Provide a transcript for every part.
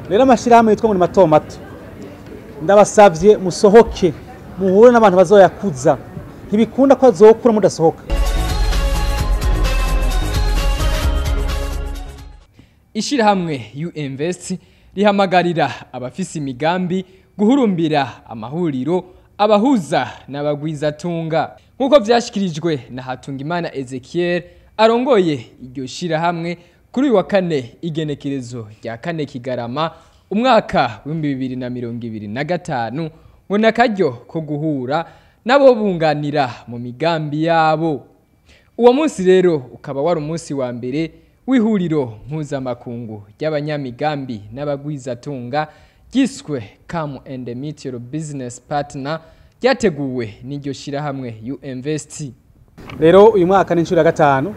Rero amashirahamwe yitwa ngo ni mato mato, ndabasavye musohoke, muhure n'abantu bazoyakuza. Ntibikunda ko azokura mudasohoka. Ishirahamwe U-Invest rihamagarira abafise imigambi guhurumbira amahuriro abahuza n'abagwizatunga, nk'uko vyashikirijwe na Hatungimana Ezekiel arongoye iryo shirahamwe kuri uyu wa kane, igenekerezo rya 4 Kigarama umwaka w'2025, ngo n'akaryo ko guhura nabo bunganira mu migambi yabo. Uwo munsi rero ukaba wari umunsi wa mbere w'ihuriro mpuzamakungu ry'abanyamigambi n'abagwizatunga ryiswe Come and Meet Your Business Partner, ryateguwe n'iryo shirahamwe U-Invest. Rero uyu mwaka ni inshuro ya 5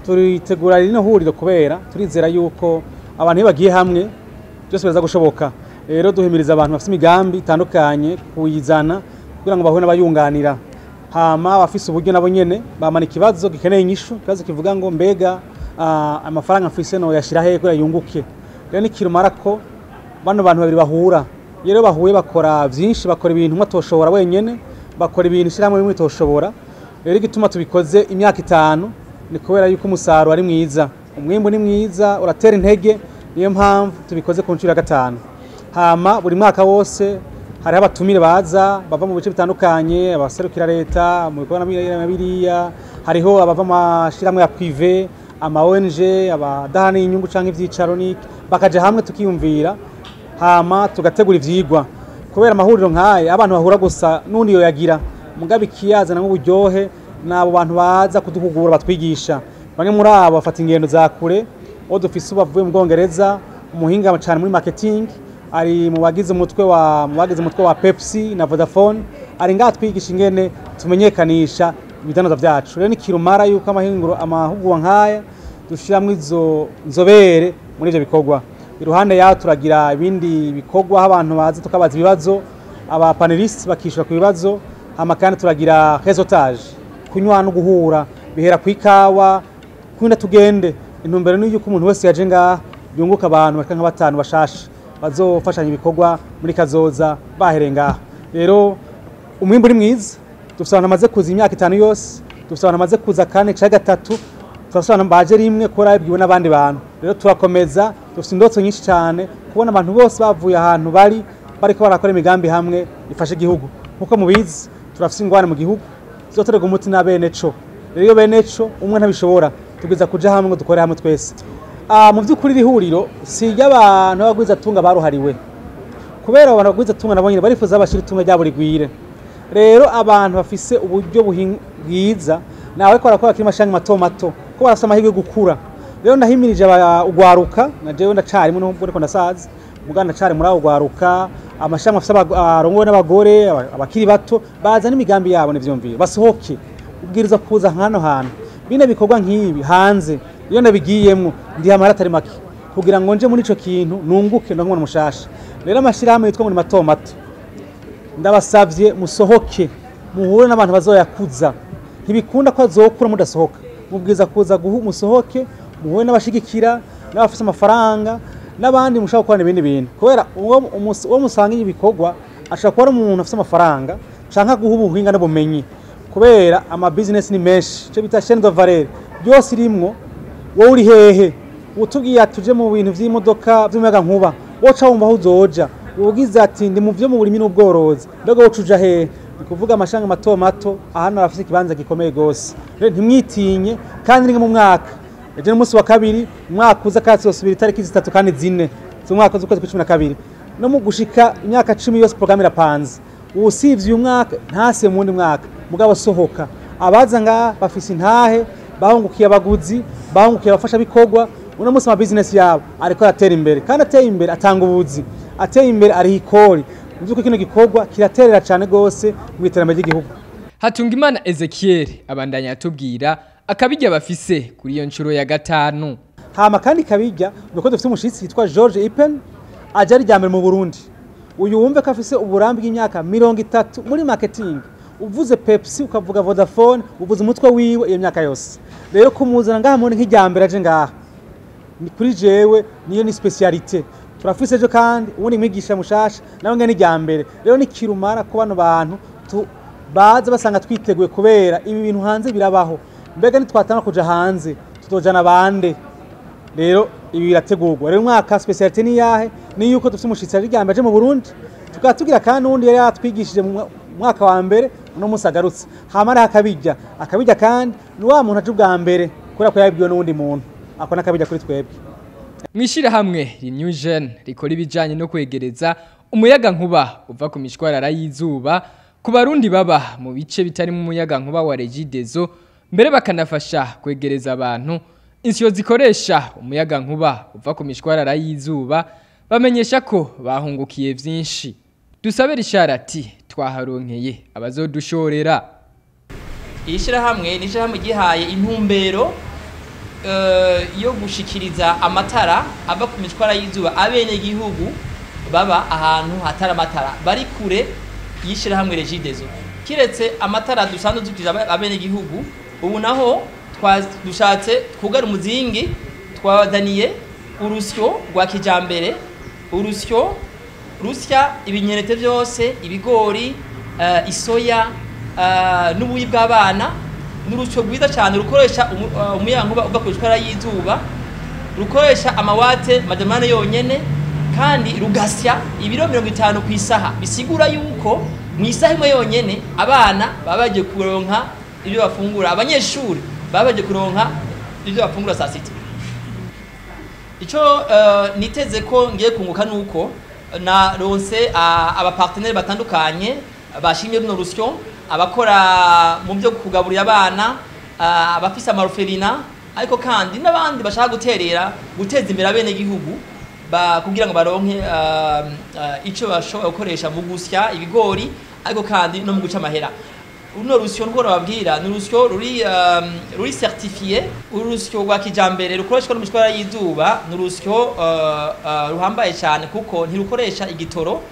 turitegura rino huriro, kubera turizera yuko abantu iyo bagiye hamwe byose biza gushoboka. Rero duhimiriza abantu bafite imigambi itandukanye kuyizana kugira ngo bahure n'abayunganira. Hama abafise uburyo nabo nyene bamana ikibazo gikeneye inyishu, ikibazo kivuga ngo mbega amafaranga mfise no yashira hehe kugira yunguke. Rero ni kirumara ko bano bantu babiri bahura. Iyo rero bahuye bakora vyinshi, bakora ibintu umwe atoshobora wenyene, bakora ibintu ishirahamwe rimwe itoshobora. Rero igituma tubikoze imyaka 5 ni kubera yuko umusaruro ari mwiza, umwimbu ni mwiza, uratera intege. Niyo mpamvu tubikoze ku nshuro ya 5. Hama buri mwaka wose hariho abatumire baza bava mu bice bitandukanye, abaserukira leta mu bikorwa na biriya, hariho abava mu mashirahamwe ya prive, ama ONG, abadahana inyungu canke ivyicaro niki, bakaja hamwe tukiyumvira, hama tugategura ivyigwa. Kubera amahuriro nk'aya abantu bahura gusa n'undi yoyagira, mugabe ikiyazana nk'uburyohe n'abo bantu baza kuduhugura batwigisha. Bamwe muri abo bafata ingendo za kure, uwo dufise bavuye mu Bwongereza, umuhinga cyane muri marketing, ari mu bagize umutwe wa mu bagize umutwe wa Pepsi na Vodafone, ari ngaha twigisha ingene tumenyekanisha ibidandaza vyacu. Rero ni kirumara yuko amahugurwa nk'aya dushiramwo izo nzobere muri ivyo bikorwa. Iruhande yaho turagira ibindi bikorwa aho abantu baza tukabaza ibibazo, aba panelistes bakishura ku bibazo. Hama kandi turagira réseautage, kunywa no guhura, bihera ku ikawa kwinda tugende. Intumbero ni yuko umuntu wese yaje ngaha yunguka abantu bashika nka 5 bashasha bazofashanya ibikorwa muri kazoza bahereye ngaha. Rero umwimbu uri mwiza, dufise abantu bamaze kuza imyaka 5 yose, dufise abantu bamaze kuza kane canke 3, turafise abantu baje rimwe kora babwiwe n'abandi bantu. Rero turakomeza, dufise indotso nyinshi cyane kubona abantu bose bavuye ahantu bari bariko barakora imigambi hamwe ifashe igihugu. Nkuko mubizi turafise ingwane mu gihugu zizoterwa umuti na bene co. Rero iyo bene co umwe ntabishobora, tugwiza kuja hamwe ngo dukore hamwe twese. Mu vy'ukuri iri huriro si iry'abantu b'abagwizatunga baruhariwe, kubera abantu b'abagwizatunga nabo nyene barifuza bashira itunga ryabo rigwire. Rero abantu bafise uburyo bwiza nawe ariko barakora bakiri amashami mato mato, ko barafise amahirwe yo gukura. Rero ndahimirije ugwaruka, na jewe ndacarimo nubwo ariko ndasaza, mugabo ndacari muri abo ugwaruka, amashami afise abarongowe n'abagore, abakiri bato, bazana imigambi yabo n'ivyumviro, basohoke. Ubwiriza kuza hano hantu bine bikorwa nk'ibi hanze, iyo nabigiyemwo ndiha amahera atari make kugira ngo nje muri ico kintu nunguke ndonke umushasha. Rero amashirahamwe yitwa ngo ni mato mato, ndabasavye musohoke, muhure n'abantu bazoyakuza. Ntibikunda ko azokura mudasohoka. Mubwiza kuza musohoke, muhure n'abashigikira, n'abafise amafaranga, n'abandi mushaka gukorana ibindi bintu. Kubera uwo musangiye ibikorwa ashobora kuba ari umuntu afise amafaranga canke aguha ubuhinga n'ubumenyi. Kubera ama business ni menshi, ico bita chaîne de valeur byose irimwo. Wowe uri hehe? Utubwiye ati tuje mu bintu vy'imodoka vy'umuyagankuba, woca wumva aho uzoja. Ugize ati ndi mu vyo mu burimi n'ubworozi, mbega woca uja hehe? Ni kuvuga amashanga mato mato ahano arafise ikibanza gikomeye gose. Rero ntimwitinye, kandi ni mu mwaka ejo n'umunsi wa 2, umwaka uza kandi uzosubira itariki 3 kandi 4 z'umwaka z'ukwezi kwa 12, no mu gushika imyaka 10 yose programme irapanze. Usivye uyu mwaka ntase mu wundi mwaka, mugabo sohoka. Abaza ngaha bafise intahe, bahungukiye abaguzi, bahungukiye abafasha bikorwa. Uno munsi ama business yabo ariko aratera imbere, kandi ateye imbere atanga ubuzi, ateye imbere ari ikori. Muvyuko kino gikorwa kiraterera cyane gose mu iterambere ry'igihugu. Hatungimana Ezekiel abandanya atubwira akabijya bafise kuri iyo nshuro ya 5. Hama kandi kabijya nuko dufite umushitsi yitwa George Ipen, aje ari ryambere mu Burundi. Uyu wumve ko afise uburambe bw'imyaka 30 muri marketing. Uvuze Pepsi ukavuga Vodafone, uvuze umutwe wiwe iyo myaka yose. Rero kumuzana ngaha muri nk'ijyambere aje ngaha, ni kuri jewe niyo ni specialité. Turafise ejo kandi ubundi mwigisha mushasha nawe ngene irya mbere. Rero ni kirumara ko bano bantu baza basanga twiteguye, kubera ibi bintu hanze birabaho. Mbega nitwatanga kuja hanze tutojana bande? Rero ibi birategurwa. Rero umwaka spécialité ni yahe? Ni yuko dufite umushitsi ari ryambaje mu Burundi, tukatugira kandi undi yari yatwigishije mu mwaka wa mbere, uno munsi agarutse. Hama ari akabijya kandi ni wa muntu aje ubwa mbere kubera ko yabibwiwe n'uwundi muntu, ako nakabijya kuri twebwe. Mwishirahamwe Renew Jeune rikora ibijanye no kwegereza umuyaga nkuba uva ku mishwarara y'izuba ku barundi baba mu bice bitarimo umuyaga nkuba wa Regideso, mbere bakanafasha kwegereza abantu insyo zikoresha umuyaga nkuba uva ku mishwarara y'izuba, bamenyesha ko bahungukiye vyinshi. Dusabe Richard ati twaharonkeye abazodushorera. Ishirahamwe ni ishirahamwe gihaye intumbero yo gushikiriza amatara ava ku mishwara y'izuba abene gihugu baba ahantu hatari amatara, bari kure y'ishirahamwe Regideso. Kiretse amatara dusanzwe dukiriza abene gihugu, ubu naho dushatse twugara umuzingi, twabazaniye urusyo rwa kijambere, urusyo rusya ibinyenete byose, ibigori, isoya, n'ubuyi bw'abana. N'urusyo rwiza cyane rukoresha umuyagankuba uva ku mishwara y'izuba, rukoresha amawate madamane yonyene, kandi rugasya ibiro 50 ku isaha. Bisigura yuko mu isaha imwe yonyene abana baba bagiye kuronka ibyo bafungura, abanyeshuri baba bagiye kuronka ibyo bafungura saa sita. Ico niteze ko ngiye kunguka nuko na ronse abapartenaire batandukanye bashimye runo rusyo, abakora mu byo kugaburira abana, abafise amaroferina, ariko kandi n'abandi bashaka guterera guteza imbere abene gihugu kugira ngo baronke ico bashobora gukoresha mu gusya ibigori, ariko kandi no mu guca amahera. Runo rusyo rwo babwira ni urusyo ruri certifié, urusyo rwa kijambere rukoreshwa n'imishwara y'izuba. Ni urusyo ruhambaye cyane kuko ntirukoresha igitoro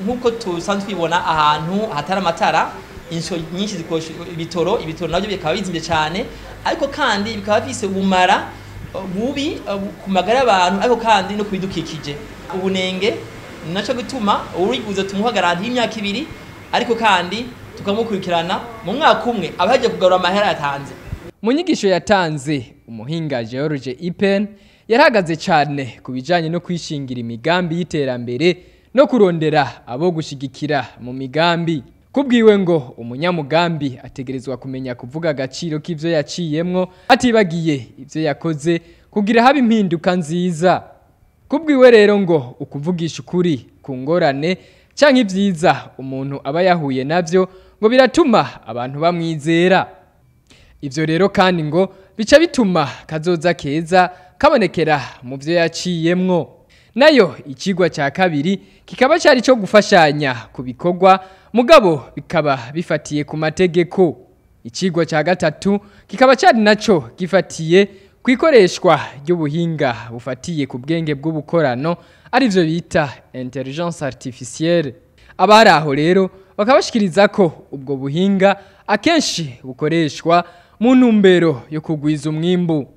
nkuko tusanzwe twibona ahantu hatari amatara. Insyo nyinshi zikoresha ibitoro, ibitoro nabyo bikaba bizimvye cyane, ariko kandi bikaba bifise ubumara bubi ku magara y'abantu, ariko kandi no kubidukikije. Ubunenge naco gituma uriguze tumuha garanti y'imyaka 2, ariko kandi tukamukurikirana mu mwaka umwe abaje kugarura amahera yatanze. Mu nyigisho yatanze, umuhinga George Ipen yarahagaze cyane ku bijanye no kwishingira imigambi y'iterambere no kurondera abo gushigikira mu migambi. Kubwiwe ngo umunyamugambi ategerezwa kumenya kuvuga agaciro k'ivyo yaciyemwo, atibagiye ivyo yakoze kugira habe impinduka nziza. Kubwiwe rero ngo ukuvugisha ukuri ku ngorane canke ivyiza umuntu aba yahuye navyo ngo biratuma abantu bamwizera. Ivyo rero kandi ngo bica bituma kazoza keza kabonekera mu vyo yaciyemwo. Nayo ikigwa cya kabiri kikaba cyari cyo gufashanya ku bikorwa, mugabo bikaba bifatiye ku mategeko. Ikigwa cya gatatu kikaba cyari naco gifatiye ku ikoreshwa ry'ubuhinga bufatiye ku bwenge bw'ubukorano, arivyo bita intelligence artificielle. Abari aho rero bakabashikiriza ko ubwo buhinga akenshi bukoreshwa mu ntumbero yo kugwiza umwimbu.